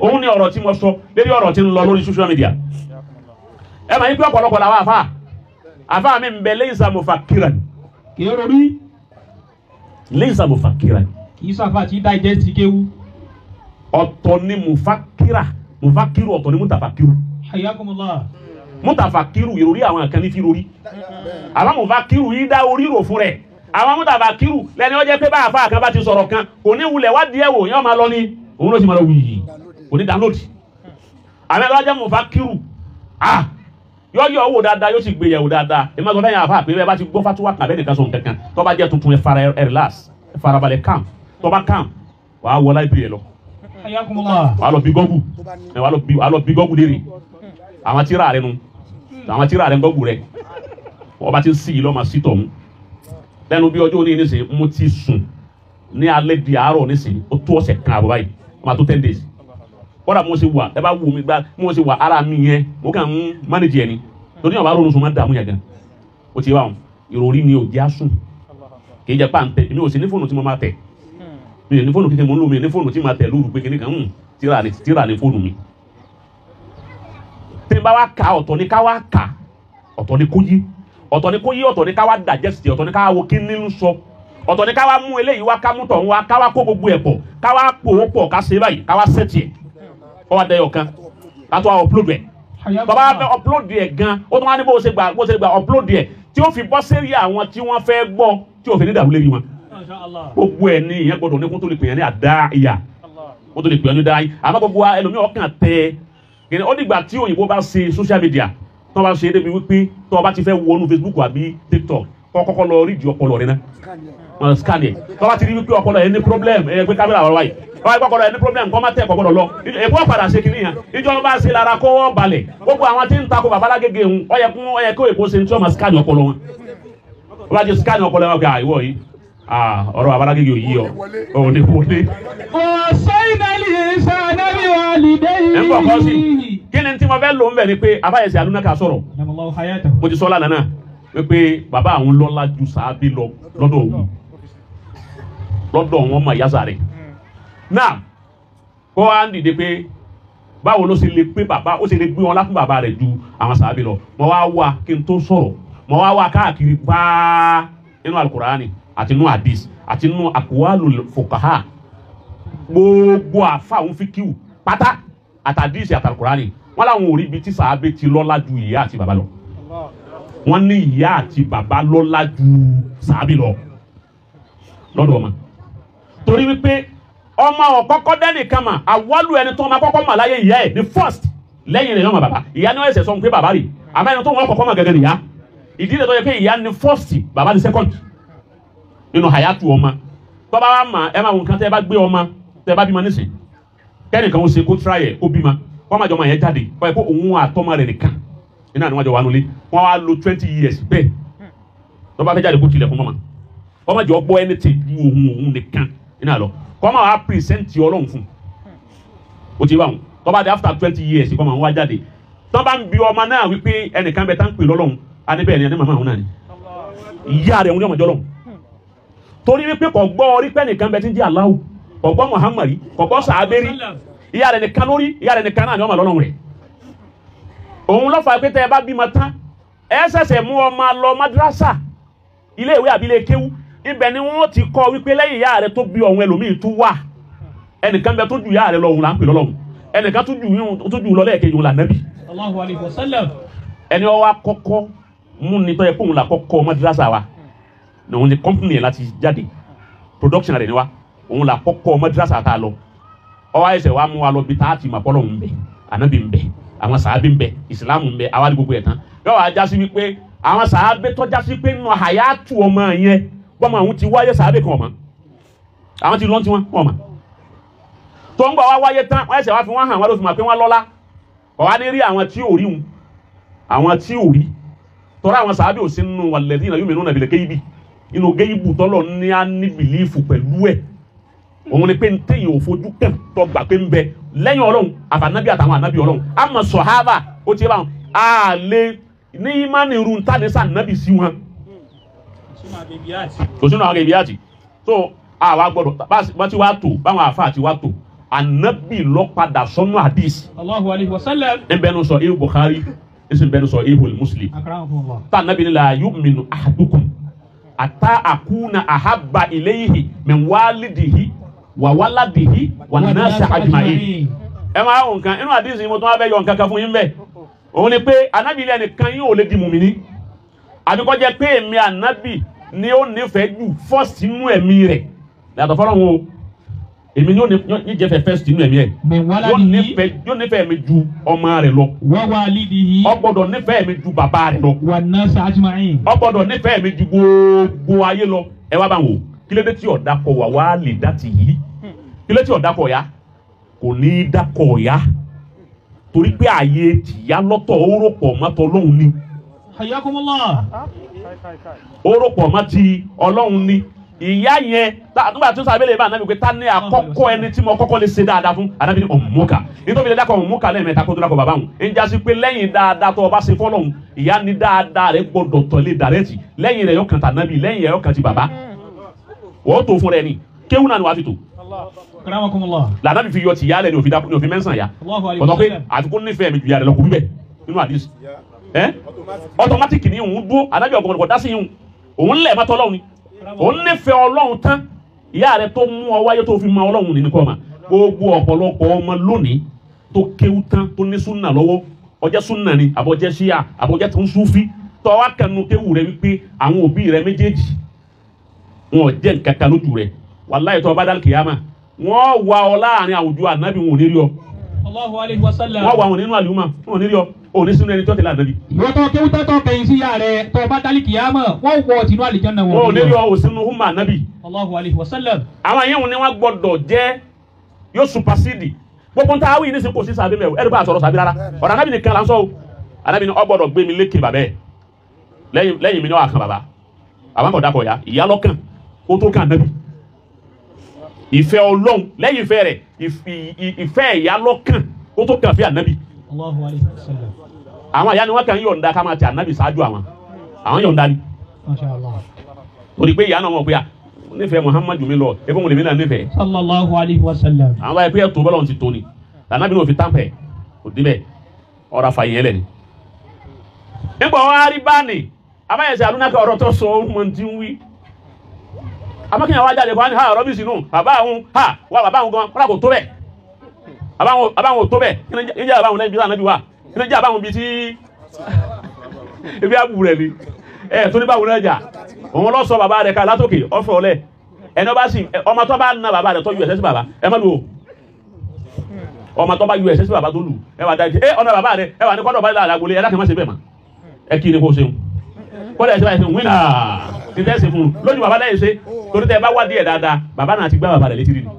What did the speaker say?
Òun ni ọ̀rọ̀ tí mo sọ lórí ọ̀rọ̀ tí ń lọ lórí social media. Ẹ máa ń gbé ọ̀pọ̀lọpọ̀ làwọn àfa àfa mi ń bẹ laysa mufakiran. Kì í ronú. Laysa mufakiran. Kì í sàfà tí digest kéwú. Ọ̀tọ̀ ni mufakira, mufakiru ọ̀tọ̀ ni mutafakiru. Hayyakumullah. Mutafakiru ìròrí àwọn kan ní fi rori. Àwọn mufakiru yìí dá orí rò fún rẹ̀. Àwọn mutafakiru lẹ́ni ó jẹ́ pé bá àfa kan bá ti sọ̀rọ̀ kan kò ní wulẹ̀ wá díẹ̀ wò yọ́n máa lọ ní òun ló ti máa lọ wuyì kò ní download. Àmì ẹ̀rọ jẹ́ mufakiru ah yọ yọ wò dáadáa yóò sì gbé yẹ̀wò dáadáa. Ẹ má sọ fẹ́yìn àfa pé bẹ́ẹ̀ bá ti gbọ́ fatuwa kan abẹ́ nìkan sọ nǹkan tó bá jẹ́ tuntun ẹ fara ẹ relax ẹ farabalẹ̀ calm tó bá calm wàá wọ library ẹ lọ. Wàá lọ bí gọ́gù wàá lọ bí gọ́gù léèrè àwọn tíra rẹ nu àwọn tíra rẹ ń gọ́gù rẹ wọ́n bá ti ń sí yìí lọ́ọ́ máa sí tọ̀hún. Lẹ́nu bí ọjọ́ òní nísìnyí mo ti sùn ní alẹ́ di àárọ̀ nísìnyí ó tó ọ̀sẹ̀ kan àbọ̀ báyìí ó máa tó 10 days. Kódà mo ṣe wà ẹ bá wù mí gbá mo ṣe wà ara mi yẹn mo kàn ń manage ẹ ni torí àwọn arónú sùn máa ń dààmú yẹn gan. Ó ti wá wọn ìròrí ni ò jẹ́ àsùn kì í jẹ́ pàǹtẹ̀ èmi ò sí ní fóònù tí mo máa tẹ̀ mi ò ní fóònù kékeré mo ń lò mi ò ní fóònù tí mo máa tẹ̀ lóru pé kíní kan ń tíra ní fóònù mi. Tí n bá wá ka ọ̀tọ̀ ni ká wá ka ọ̀tọ̀ ni kó yí ọ̀tọ̀ ni kó yí ọ̀tọ̀ ni ká wá digest ọ̀tọ̀ ni ká wá wo kí ní ń sọ ọ̀tọ̀ ni ká wá mú eléyìí wá ká mú tọ̀ ń wá ká wá kó gbogbo ẹ̀ pọ̀ ká wá pò ó pọ̀ ká ṣe báyìí ká wá sẹ́tì ẹ̀ kọ́ wá dẹyọ kan ká tó wá upload ẹ̀ bàbá fẹ́ upload ẹ̀ gan ó tún wá ní bó ṣe gbà bó ṣe gbà upload ẹ̀ tí ó fi bọ́ sérí àwọn tí wọ́n fẹ́ gbọ́ tí ò fi ní dàrú lérí wọn. Gbogbo ẹ̀ ní ìyẹn gbọdọ̀ ní kó tó lè pè yẹn ní àdá ìyà kó tó lè pè yẹn ní dáa yìí àmọ́ gbogbo wa ẹlòmíì ọkàn tẹ kìnìún ó dìgbà tí òyìnbó bá ṣe social media tó bá ṣe é débi wípé tó bá ti fẹ́ wọnú Facebook àbí TikTok kọ́ kọ́kọ́ lọ rídìí ọpọlọ rẹ náà wọn scan yẹ tó bá ti rí wípé ọpọlọ yẹn ní problem ẹ pé kámẹ́rà wà wáyé tó bá ọpọlọ yẹn ní problem kọ́ má tẹ̀ kọ́ gbọ́dọ̀ lọ èkó padà ṣe kìnìyàn ìjọba ṣe lára kó wọ́n balẹ̀ gbogbo àwọn tí ń takò babalágége ń ó yẹ kún ó yẹ kó èkó ṣe ní tí wọ́n máa scan ọpọlọ wọn wọ́n bá ti scan ọpọlọ wọn kí ìwọ yìí ọ̀rọ̀ babalágége ò yí ọ ò ní wọlé. ẹ̀ ń bọ̀ kọ́ sí kí ni tí mo fẹ́ lò ń bẹ̀ ni pé abáyẹsẹ̀ alúnáka sọ̀rọ̀ mo ti sọ lánàá náà wípé bàbá àwọn lọ́lá ju sàábì lọ lọ́dọ̀ òun lọ́dọ̀ wọn mọ̀ yásà rẹ̀ náà kó wá ń dìde pé báwo ló ṣe lè pé bàbá ó ṣe lè gbé wọn láfún bàbá rẹ̀ ju àwọn sàábì lọ mo wá wá kí n tó sọ̀rọ̀ mo wá wá káàkiri paa nínú alukurani àti nínú hadith àti nínú akuwalu fukaha gbogbo àfa òun fi kíwù pátá àtàdísì àtàlukurani wọn làwọn ò rí ibi tí sàábì ti lọ́lá ju ìyá àti bàbá lọ. Wọ́n ní ìyá àti bàbá lọ́lá ju sàábì lọ lọ́dọ̀ ọmọ torí wípé ọmọ ọ̀kọ́kọ́ dẹ́nìkan mà àwálù ẹni tó ọmọ akọ́kọ́ mà láyé ìyá ẹ̀ ní first lẹ́yìn rẹ̀ lọ́mọ bàbá ìyá ni wọ́n ẹsẹ̀ sọ pé bàbá rè àmọ́ ẹni tó wọ́n kọ́kọ́ mà gẹ́gẹ́ nìyá ìdí rẹ̀ tó yẹ pé ìyá ni first bàbá ni second nínú hayatu ọmọ tó bá wà mà ẹ máa wò nǹkan tẹ́ ẹ bá gbé ọmọ tẹ́ ẹ bá bímọ nísìn kẹ́nìkan ó ṣe kó try ẹ̀ kó bímọ kó má jọ ọmọ yẹn jáde kó yẹ kó òun àtọmọ rẹ̀ nìkan iná ni wọ́n jọ wà nulẹ̀ wọ́n wá lo 20 years bẹ́ẹ̀ tó bá fẹ́ jáde kó tilẹ̀kùn mọ́mọ́ kọ́ má jọ gbọ́ ẹni tẹ̀ ju òun òun nìkan iná lọ kọ́ má wàá pìrìsẹ́ǹtì ọlọ́run fún un ó ti bá wọn tó bá dé after 20 years kọ́ má wá jáde tó bá ń bi ọmọ náà wípé ẹnìkan bẹ tá ń pè lọ́lọ́run á ní bẹ́ẹ̀ ni ẹni màmá òun náà ni ìyá rẹ̀ òun ní ọmọdé ọlọ́run torí wípé kò gbọ́ orí pé ẹnìkan bẹ tí ń jẹ́ Allahu kò gbọ́ Muhammad kò gbọ́ sàábẹ́rì ìyá rẹ̀ nìkan lórí ìyá rẹ̀ nìkan náà ni ọmọ lọ́lọ́run rẹ̀ òun ló fà pé tẹ́ ẹ bá bímọ tán ẹ ṣẹ̀ṣẹ̀ mú ọmọ lọ madrasa ilé ìwé àbí ilé kéwú ibẹ̀ ni wọ́n ti kọ́ wípé lẹ́yìn ìyá rẹ̀ tó bí ọ̀hún ẹlòmíì tún wà ẹnìkan bẹ tó ju ìyá rẹ̀ lọ òun là ń pè lọ́lọ́hun ẹnìkan tó ju lọ lẹ́ẹ̀kejì òun là nẹ́bì. Allahu alayhi wa sallam. Ẹni ọwọ́ akọ́kọ́ mú ni tọ́yẹ kóun là kọ́kọ́ madrasa wa òun ni kọ́mpìnì yẹn láti jáde production rẹ̀ ni wa òun là kọ́kọ́ madrasa tá a lọ ọwọ́ àìsẹ̀ wa mú wa lọ bí tá a ti mà pọ́lọ́ ń bẹ ànábì ń bẹ àwọn sàábé ń bẹ ìsìlámù ń bẹ àwa ní gbogbo ẹ̀ tán yóò wá jásí wípé àwọn sàábé tó jásí pé nù àyàtú ọmọ yẹn bọ́mọ àwọn ti wáyé sàábé kan ọmọ àwọn ti lọ́n tí wọ́n ọmọ tó ń gbọ́ wá wáyé tán wọ́n ẹsẹ̀ wá fi wọ́n hàn wọ́n ló fi mọ̀ pé wọ́n lọ́lá kọ̀ wá ní rí àwọn tí ò rí wọn àwọn tí ò rí tọ́lá àwọn sàábé ò sí nínú walladhina yu'minuna bil ghaibi inú géyìbù tọ́lọ̀ ní á ní bìlífù pẹ̀lú ẹ̀ òun ni pé n téyìn ò fojú kàn tó gbà pé ń bẹ lẹ́yìn ọlọ́run àfànábì àtàwọn ànábì ọlọ́run àmọ́ sọ̀hábà ó ti bá wọn a lè ní ìmánì irun tánisa ànábì sí wọn. Kò sínú àwọn ìbíyàtì so àwa gbọ́dọ̀ bá ti wá tò báwọn àfa àti wá tò Ànábì ló padà sọnù hadith. Allahu alayhi wa sallam. Ń bẹnu sọ ihu Bukhari, ń sì bẹnu sọ ihu Muslim. Akramakumullah. Tá ànábì ní la yu'minu ahadukum ata akuna ahabba ilayhi min walidihi wa waladihi wa nasi ajma'in. Ẹ máa wọ nǹkan inú hadith yìí mo tún wá fẹ́ yọ nǹkan kan fún yín bẹ́ẹ̀. Òun ni pé ànábì ilé ẹnìkan yóò lè di mùmíní. Àbíkọ́ jẹ́ pé èmi ànábì ni ó nífẹ̀ẹ́ jù fọ́ọ̀sì inú ẹ̀mí rẹ̀. Yàtọ̀ fọlọ́run o, èmi ni ó ní jẹ́fẹ̀ẹ́ fẹ́sì inú ẹ̀mí ẹ̀. Yóò nífẹ̀ẹ́ mi ju ọmọ rẹ̀ lọ. Wa walidihi. Ó gbọ́dọ̀ nífẹ̀ẹ́ mi ju bàbá rẹ̀ lọ. Wa nasi ajma'in. Ó gbọ́dọ̀ nífẹ̀ẹ́ mi ju gbogbo ayé lọ. Ẹ wá bá wò, kí ló dé tí ọ̀dà kọ wà wá lè dá ti yìí? Kí ló dé tí ọ̀dà kọ ya? Kò ní í dákọ̀ ya. Torí pé ààyè tìyá lọ́tọ̀ ó rò pọ̀ mọ́tọ́ Ọlọ́run ni. Hayyakumullah. Ó rò pọ̀ mọ́ ti Ọlọ́run ni. Ìyá yẹn nígbà tí ó sábẹ́ lè bá ànábì pé ta ni àkọ́kọ́ ẹni tí mo kọ́kọ́ lè ṣe dáadáa fún ànábì ní ọ̀mùmúkà nítorí lè dákọ̀ ọ̀mùmúkà lẹ́ẹ̀mẹ́ta kó tó dákọ̀ bàbá òun ń jásí pé lẹ́yìn dáadáa tó o bá ṣe fọ́lọ́hun ìyá ni dáadáa rẹ̀ gbọ́dọ̀ tọ̀lé dàrẹ́tì lẹ́yìn rẹ̀ yóò kàn tànábì lẹ́yìn rẹ̀ yóò kàn ti bàbá wọ́n tó fún rẹ ni kéwù náà ni wàá fi tò. Akramakumullah. Lànàbì fi yọ tìyá lẹ ní òfin mẹ́sàn-án ya kọ̀tọ̀ pé àfikún nífẹ̀ẹ́ mi ju ìyá rẹ̀ lọ kò wí bẹ́ẹ̀ nínú àdìs ẹ́ ọtọmátìkì ni òun dúró ànábì ọ̀gbọ̀n kò dá sí yìí òun lẹ̀ mọ́tọ́ Ọlọ́run ni òun nífẹ̀ẹ́ Ọlọ́run tán ìyá rẹ̀ tó mú ọ wáyé tó fi mọ Ọlọ́run nínú kọ́ ma gbogbo ọ̀pọ̀lọpọ̀ ọmọ lónìí tó kéwú tán tó ní súnà lọ́wọ́ ọjẹ́ súnà ni àbọ̀jẹ́ ṣíà àbọ̀jẹ́ tó ń súfí tó wá kẹnu kéwú rẹ wípé àwọn òbí rẹ méjèèjì wọn ò jẹ́ nǹkan kan lójú rẹ wàláhì tó bá dá kìyàmà wọ́n wá ọ láàrin àwùjọ ànábì wọn ò ní rí ọ. Allahu alayhi wa sallam. Wọ́n wá wọn nínú àlùmọ́ wọn ò ní rí ọ òní sínú ẹni tó tẹ̀lé ànábì. Ìwọ tó kéwú tọ́tọ̀ kẹyìn sí ìyá rẹ tó bá dálí kìyàmọ̀ wọ́n wọ tìǹú àlìjánnà wọn ò ní rí ọ òsínú húmà ànábì. Allahu alayhi wa sallam. Àwọn yẹn ni wọ́n gbọ́dọ̀ jẹ́ yóò supasíìdì gbogbo nta awi ní sìn kò sí sàbí mẹ́wò ẹ̀rí bá a sọ̀rọ̀ sàbí rárá ọ̀rọ̀ ànábì nìkan là ń sọ o ànábì ni ọ gbọ́dọ̀ gbé mi lékè bàbẹ́ lẹ́yìn mi ni wọ́n á kan bàbá àwọn kò dákọ̀ ya ìyá lọ́kàn kó tó kàn ànábì ìfẹ́ Ọlọ́run lẹ́yìn ìfẹ́ rẹ̀ ìfẹ́ ìyá lọ́kàn kó tó kàn fi ànábì. Allahu alayhi wa sallam. Àwọn àyà ni wọ́n kàn yọ̀ǹda ká máa ti ànábì ṣáájú àwọn àwọn yọ̀ǹda ni. Masha Allah. Torí pé ìyá náà wọ̀ pé à nífẹ̀ẹ́ Muhammadu mi lọ ebi wọn lèmi náà nífẹ̀ẹ́. Sallallahu alayhi wa sallam. Àwọn báyìí pé ẹ̀tọ́ bọ́lá ti tó ni ànábì náà fi tánpẹ̀ kò débẹ̀ ọ̀rọ̀ àfàyè lẹ̀ ni. Nígbà wọn á rí báàní abáyẹsẹ̀ àdúnákẹ́ ọ̀rọ̀ tó sọ ohun mọ̀ tí ń wí. Amákìyàn wá jáde kó ní ha ọ̀rọ̀ bí sínú bàbá àwọn ha wà bàbá àwọn gan kọ́lá kò tó bẹ̀ bàbá àwọn ò tó bẹ̀ kí ni jẹ́ bàbá àwọn lẹ́yìn bí ànábì wà kí ni jẹ́ bàbá àwọn bí tí ibi àbù rẹ̀ ni ẹ̀ tó ní báwo náà jà òun lọ sọ bàbá rẹ̀ ká látòkè ọ̀fẹ́ ọ̀lẹ̀ ẹni ọba sì ọmọ tó bá na bàbá rẹ̀ tó yọ ẹ̀sẹ̀ sí bàbá ẹ má lu o ọmọ tó bá yọ ẹ̀sẹ̀ sí bàbá tó lù ẹ wà dájú ẹ ọ̀nà bàbá rẹ̀ ẹ wà ní kọ́dọ̀ bá yàrá agbolé ẹ lákè má ṣe bẹ́ẹ̀ mà ẹ kí ni kò ṣeun kọ́dọ̀ ẹ̀ ṣe báyìí ṣe wínà ti tẹ́ ṣe fún un lójú bàbá lẹ́yìn ṣe torí tẹ́ ẹ bá wá díẹ̀ dáadáa bàbá náà ti gbá bàbá rẹ̀ létí rí ni.